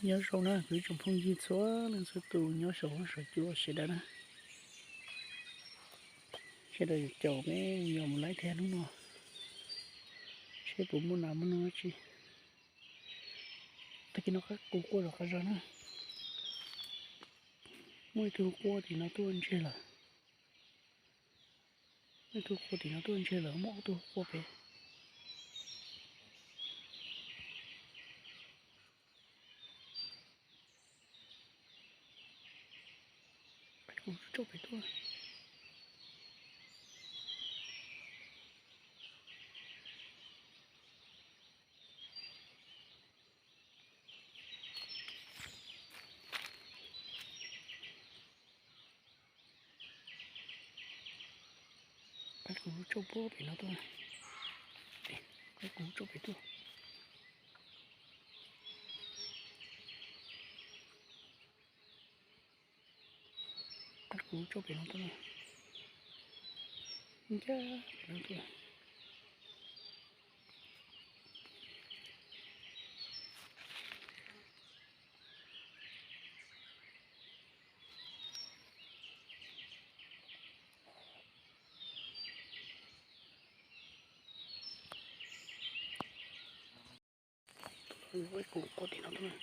Nyob zoo na kuv ib tsoom phooj ywg txhua leej txhua tus nyob saum huab saum cua sawv daws na. Sawv daws caum peb yos mus laij thiab hnub no, seb puas muaj nas muaj noog dab tsi. Tag kis no qab qus quaj zom qab zog na. Muaj ib tug quaj tim no tuaj ntseg lawm. Ib tug quaj tim no tuaj ntseg lawm, muaj ob tug quaj pem. Qab qus tso pem tuaj. Qab qus tso pem no tuaj. Qab qus tso pem tuaj. Qab qus tso pem no tuaj. Ncaj pem no tuaj. Tus no yog ib qus quaj tim no tuaj.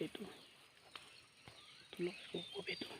Pem tuaj, tus no kuj pem tuaj.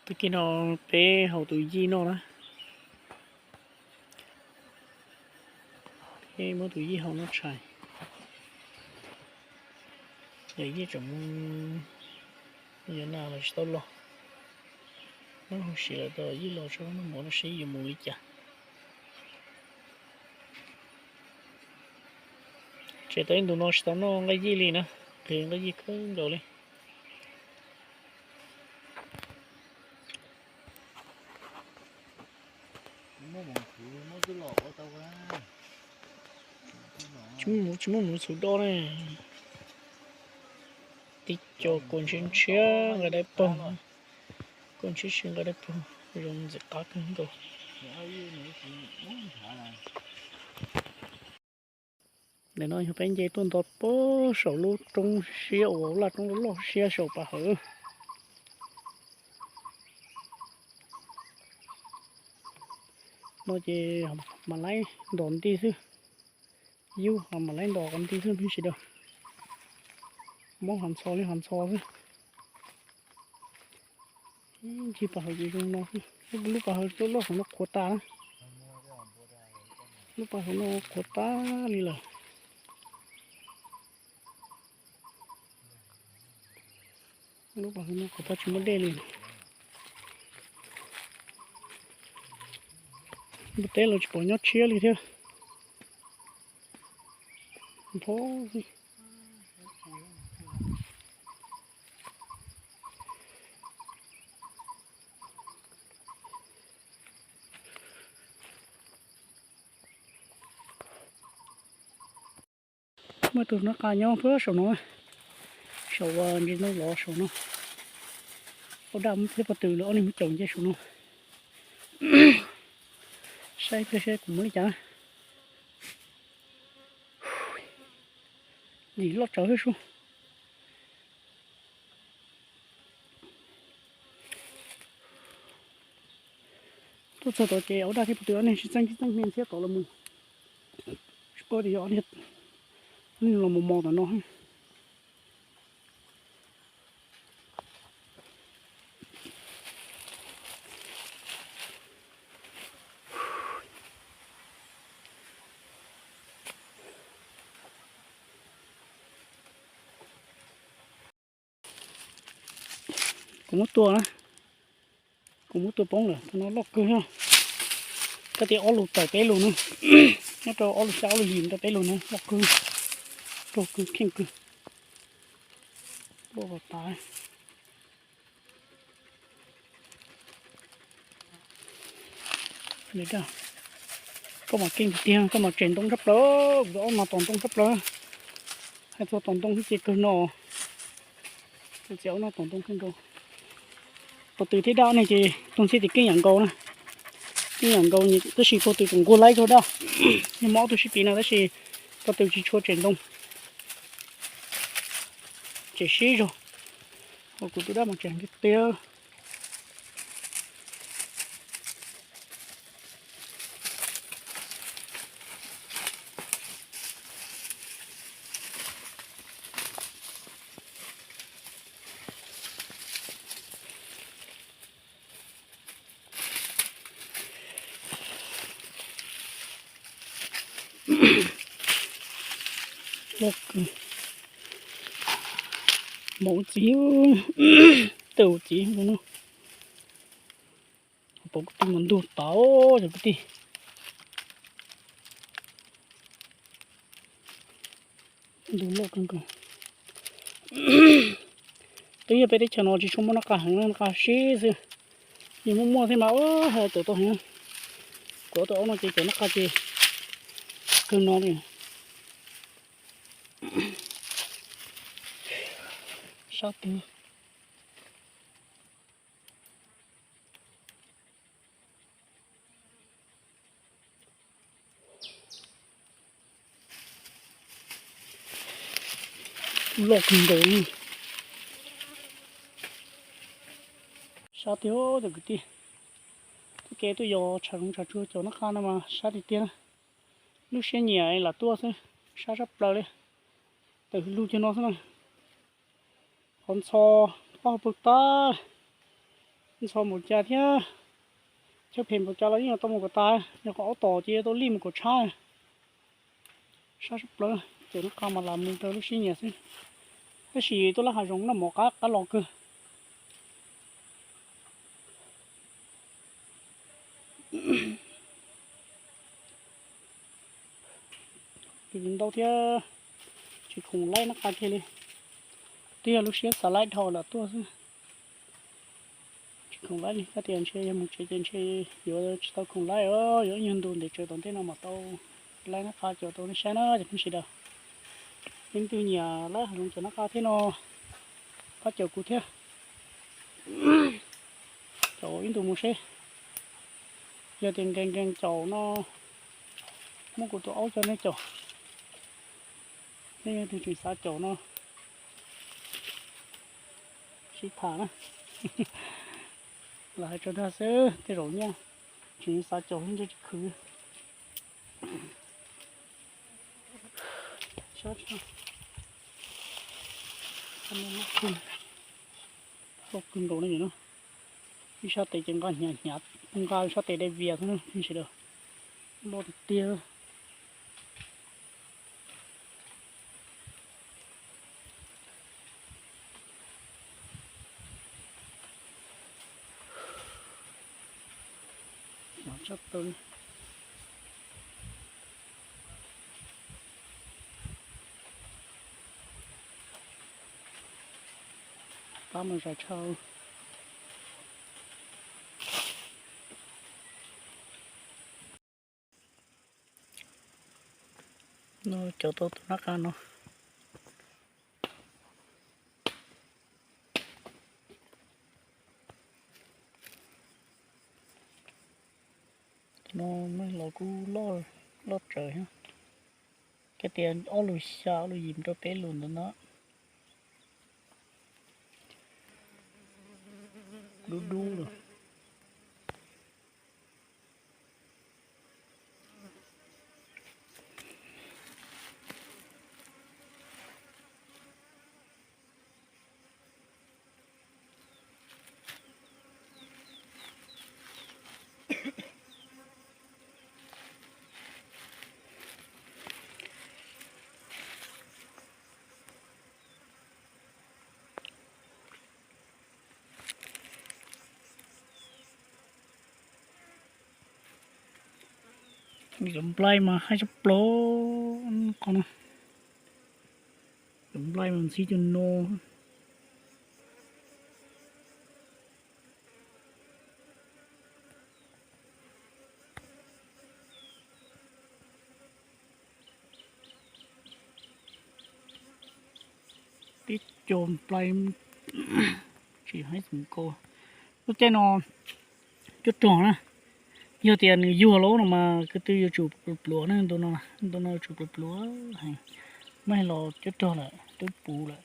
Tag kis no peb haus tus yij noj na. Peb muab tus yij haus noj tshais. Yog yij tseem, yog nag los tsis tau los. Muab hauv siav lawm tau yij los tso, muab mov no seb yuav mus li cas. Tseem tau ib ntus no tsis tau noj nqaij yij li na, qhia nqaij yij kawg nkaus li. Tsis muaj mus txhuv do ne. Tib co kua ntshiab ntshiab nqa dawb paug, kua ntshiab ntshiab nqa dawb paug, zoo ntxim qab kawg nkaus. Ntawm no yog peb nce tuaj nto pem saum lub roob siab uas laj roob loj siab saum pas hawv. No ces mam laib ntos nti xwb. Yug mam laib ntos nti xwb me ntsis da. Mob hav ntxhov li hav ntxhov xwb. Ncig pas hawv ces zoo no xwb. Lub pas hawv loj hauv no qhuav tas na. Lub pas hawv no qhuav tas li lawm. Lub pas hawv no qhuav tas tsis muaj dej li. Npua teb los tsis pom nyob tshiab li thiab. Npho xwb. Muaj tus nab qa nyob puag saum no, saum ntsis ntoo lov saum no. Ua daj muab peb pov tw lawm ob niag muab caum nce saum no. Saib ib pliag seb kuv muab li cas. Ntxim loj tsawv thiab sub. Tuaj txog tod ces ua dab thiab puas twg ob niag sib txeeb sib txeeb me ntxhiab tod los mus. Tsis paub tias yog ob niag los mos mos tom no. Kuv muab tua na, kuv muab tua poob lawm, tus no loj kawg thiab. Koj tias ob lus tawm peb lus na, nyob rau ob lus xya ob lus yim rau peb lus na, loj kawg, rog kawg kheej kawg. Loj tas. Koj mas keej tiag tiag, koj mas tseem ntoo tshaj plaws, kuv ob no tom ntoo tshaj plaws. Hais txog tom ntoo ces kawg no, kuv txiv ob no tom ntoo kawg nkaus. Pob tw thiab dab ne ces tus ntxhiab ces keej yam nkaus na, keej yam nkaus tab sis pob tw tseem nquag laib kawg dab. Yog muaj ob tug sib piv no tab sis pob tw tsis tshua tseem ntoo, tseem sib zog. Kuv tus dab mas tseem tiag tiag. Loj kawg, npaum ub txiv, tej ub txiv no. Pom kwv tij mas ntug tas, cov kwv tij. Ntug loj kawg nkaus. Twb yog peb teb chaws no tsis tshua muaj nab qa heev, nab qa sib xwb. Yog muaj muaj thiab mas hais tawm tau heev. Kuv ob tug aub no ces cov nab qa ces kawg no li. Sab twg loj kawg nkaus li. Sab tiag cov kwv tij. Tuaj kev tuaj yos tshav zoov tshav tsuag cov nab qa no mas sab tiag tiag na. Lub siab nyiam lam tuaj xwb, sab sab plaws li. Tawm hwv lug cag no xwb na. Qhov ntxhov, qab hauv paug tag, ntxhov npaum cas thiab, chaw phem npaum cas los yeej yuav tau mus kom tas, yog qhov aub tom ces yuav tau lij mus kom tshab. Sab sab plaws, cov nab qa mas lam mus raws lub siab nyiam xwb. Tab sis tuaj laj hav zoov noj mov qab qab los kawg. Ntau thiab, tsis khoom laib nab qa kiag li. Twb yog lub siab xav laib dhau lam tuaj xwb. Tsis khoom laib li, koj tias ntshe yog mus tsev ces ntshe yuav tsis tau khoom laib os, yuav ib nyuag ntu ntev tsawv tom ntej no mam tau laib nab qa caum tau nej saib na cov phooj ywg sawv daws. Leej twg nyiam laib hav zoov caum nab qa thiab no, pab caum kuv thiab. Caum ib ntus mus seb. Yog tias nkees nkees caum no, muab kuv tus aub coj nej caum. Nej yog tus tseem xav caum no, sib tham na. Lam hais tso dag xwb, tej zaum nyaj tseem xav caum ntshe tsis khwv. Loj kawg nkaus no. Ib sab tes ces nqa hnyav hnyav, nqa sab tes dai vias xwb na, sawv daws. Loj tiag tiag. Hnyav tshaj plaws li. Pab mus zais tshaj. No caum tau tus nab qa no. No muaj los kuj loj, loj tsawv thiab. Koj tias ob lus xya ob lus yim rau peb lus ntawd no. Dub dub lawm. Cov nplai mas haib tshaj plaws qhov no. Cov nplai mas ntxhib cov no. Tib co nplai tsis haib txoos nkaus. Lub caij no cuab rog na, yog tias nws yuag lawm no mas kwv tij yuav tsum pluav pluav na, ntu no, ntu no yuav tsum pluav pluav heev. Muab los cuab rog lawm, twb puv lawm,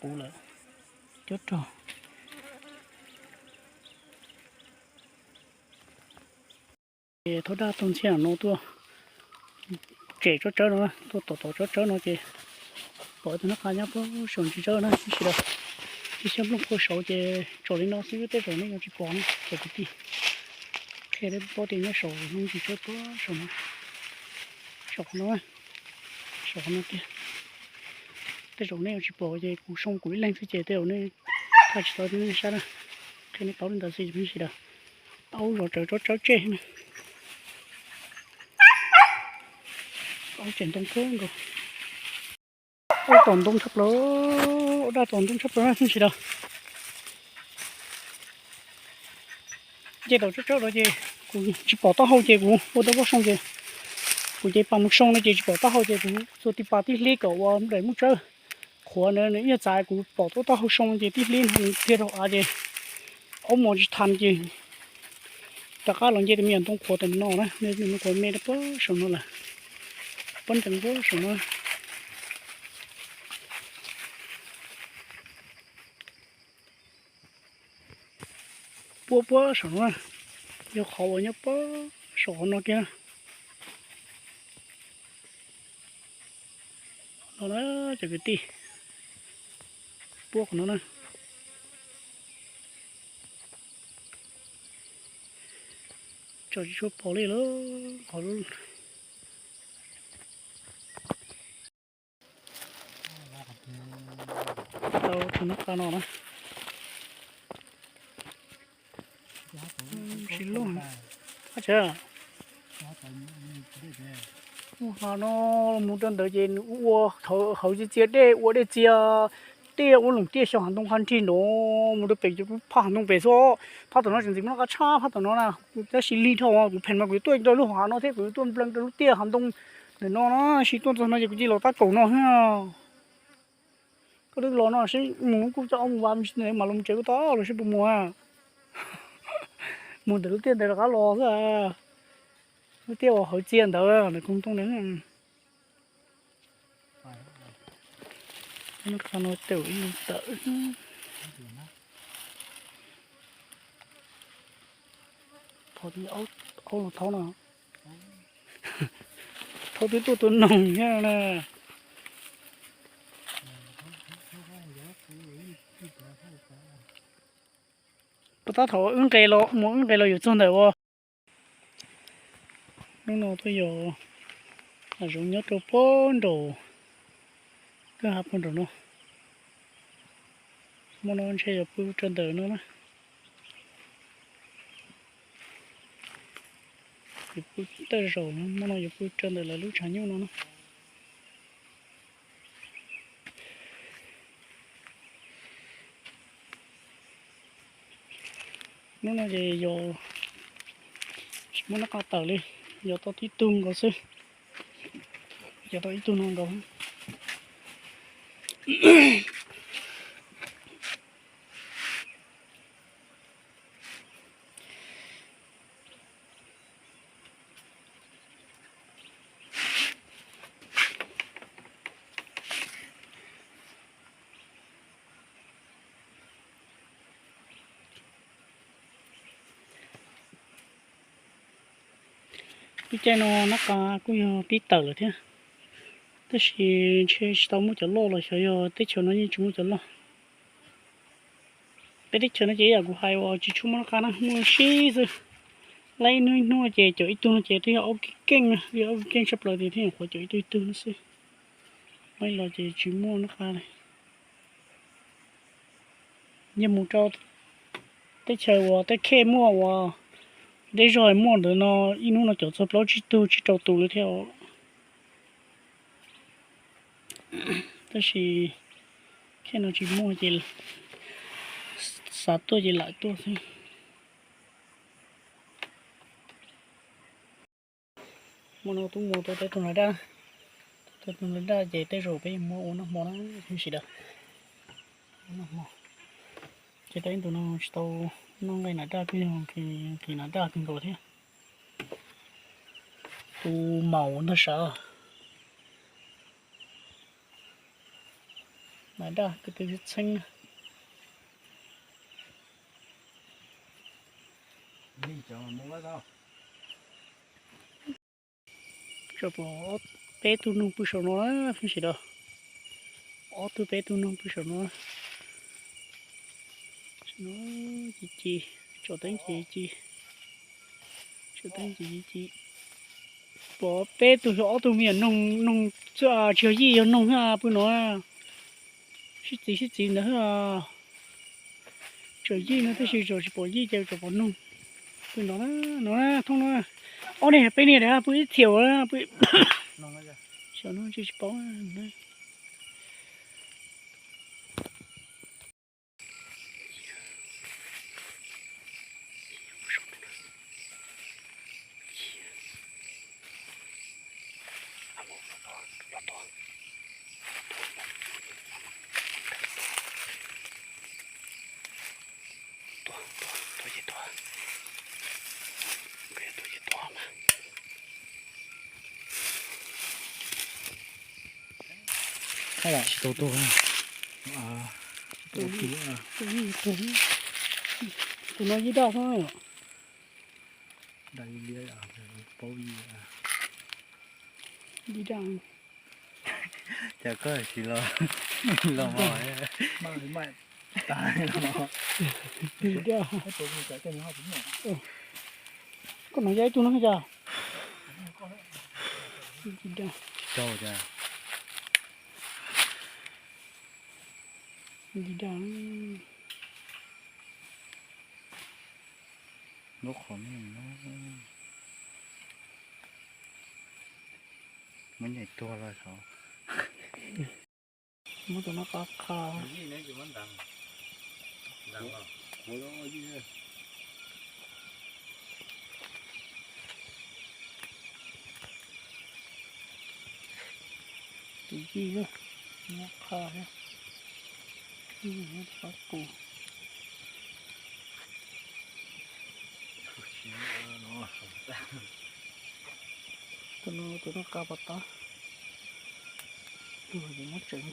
puv lawm, cuab rog. Ces thauj daj tau ntxhiab no tuaj tsem tsob tsawb no, tuaj tom tom tsob tsawb no ces pom tus nab qa nyob puag saum ntsis tsawb na, tsis daws. Tib xyab nplooj qhuav saud ces tsom li no xwb, tej zaum nej yuav tsis pom na cov kwv tij. Qhia nej paub tias nyob saum ntsis tsawb puag saum no, saum qhov no, saum qhov no tiag. Tej zaum nej yuav tsis pom ces kuv soo kuv ib leeg xwb ces tej zaum nej thaij tsis tau nej saib na. Qhia nej paub li ntawd xwb, tsis daws. Aub zov tsawv tsob tsawb tseg na. Aub tseem ntoo kawg nkaus. Aub tom ntoo tshaj plaws, aub daj tom ntoo tshaj plaws na, tsis daws. Nce tom tsob tsawb no ces kuv tsis pom taub hau ces kuv ua tau pob soo ces kuv ces pas mus soo no ces tsis pom taub hau ces kuv txua tib pas tib hlib kom ua daim muj tsawb qhuav na, nws ib nyuag txav kuv pom tau taub hau soo ces tib hlib no thiaj rau av ces aub mus tsis thas ces rov qab los nce tus me nyuam ntoo qhuav tom no na, ntoo qhuav me rau puag saum no lawm, puag nrees puag saum no. Puab puab saum no, yog qhov uas nyob puab saum qhov no kiag. No na, cov kwv tij, puab qhov no na. Tsom tsis tshua pom li lawm qhov lub. Tau tus nab qa no na. Tsis loj. Ab tsav, mus hav no, mus rau ntawd ces nws ua hauv txias txias dej, ua dej txias, tiaj ua loos tiaj xyov hav ntoo qab nrig no, mus rau pem ces phaj hav ntoo pem xwb. Phaj tom no tseem ntxim muaj nab qa tshaj phaj tom no na, tab sis lig dhau, kuv pheem mas kuv yuav tuaj rau lub hav no thiab kuv yuav tuaj nplees rau lub tiaj hav ntoo ntawm no na, sis tuaj txog no ces kuv cia li los tab kaum no xwb. Koj twb los no seb mus kuj coj aub mus vas me ntsis ntawd mas los tsev kuj tau los seb puas mus. Mus ntawm lub tiaj ntawd rov qab los xwb. Lub tiaj uas hauv txias ntawd ntawm koog ntoo ntawd. Nab qa no caum ib lub tawm. Thov aub los thauj no. Thauj twb tuaj tua noog thiab na. Puas tab thaum wb nqes los, mus wb nqes los yuav txog ntawm ua. Hnub no tuaj yos hav zoov nyob rau puag nraum, kwj ha puag nraum no. Hmo no ntshe yuav pw rau ntawm no na. Yuav pw tej zaum no, hmo no yuav pw rau ntawm lawv lub tshav nyuj no na. Hnub no ces yos tsis muaj nab qa tawm li, yos tau tib tug nkaus xwb. Yos tau ib tug no nkaus. Lub caij no nab qa kuj yog pib tawm lawm thiab, tab sis ntshe tsis tau muaj cov loj los xyov yog teb chaws no yeej tsis muaj cov loj. Peb teb chaws no ces ib yam kuv hais uas tsis tshua muaj nab qa na, muaj sib xwb. Laib ib hnub ib hnub no ces caum ib tug no ces twb yog aub keej keej, yog aub keej tshaj plaws ces thiaj nyuam qhuav caum ib tug ib tug no xwb. Laib los ces tsis muaj nab qa li. Yog mus rau teb chaws uas tej khej muaj uas deb zog muaj ntawd no, ib hnub no caum txog plaub tsib tug tsib rau tus li thiab. Tab sis khej no tsis muaj ces xav tuaj ces lam tuaj xwb. Hmo no tub mus tau tau tus nas daj, tau tus nas daj ces tej zaum peb yuav muab ua noj hmo na, tab sis da noj hmo. Ces tau ib ntus no tsis tau noj nqaij nas daj, kuj yog nqhis nas daj kawg nkaus thiab. Tus maum ntag sav. Nas daj tus twb txheeb. Tso pom peb tug noog pw saum no na, tab sis da ob tug peb tug noog pw saum no. Ci ci, tsom teeb ci ci, tsom teeb ci ci. Pom peb tug xyov ob tug me nyuam noog, noog tsis yog yij yog noog pw no. Sib txiv sib txiv ntawd. Tsom yij no tab sis tsom tsis pom yij ces tsom pom noog. Pw no, no thoob no, ob niag peb niag pw ib txhia pw. Xyov no tsis paub. Tsis tau tuag. Tus no yij daj xwb. Yij daj. Cas koj tsis los, los mos. Yij daj. Koj no yog ib tug no cas? Yij daj. Tsis tau cas. Yij daj. Lub qhov me no muab nyeem tuag los xyov. Muab tus no qab qha. Tus yij, muab qha thiab. Qab qus. Tus no, tus no qab pov tab. Tus no muab tsev.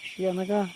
Siab na koj.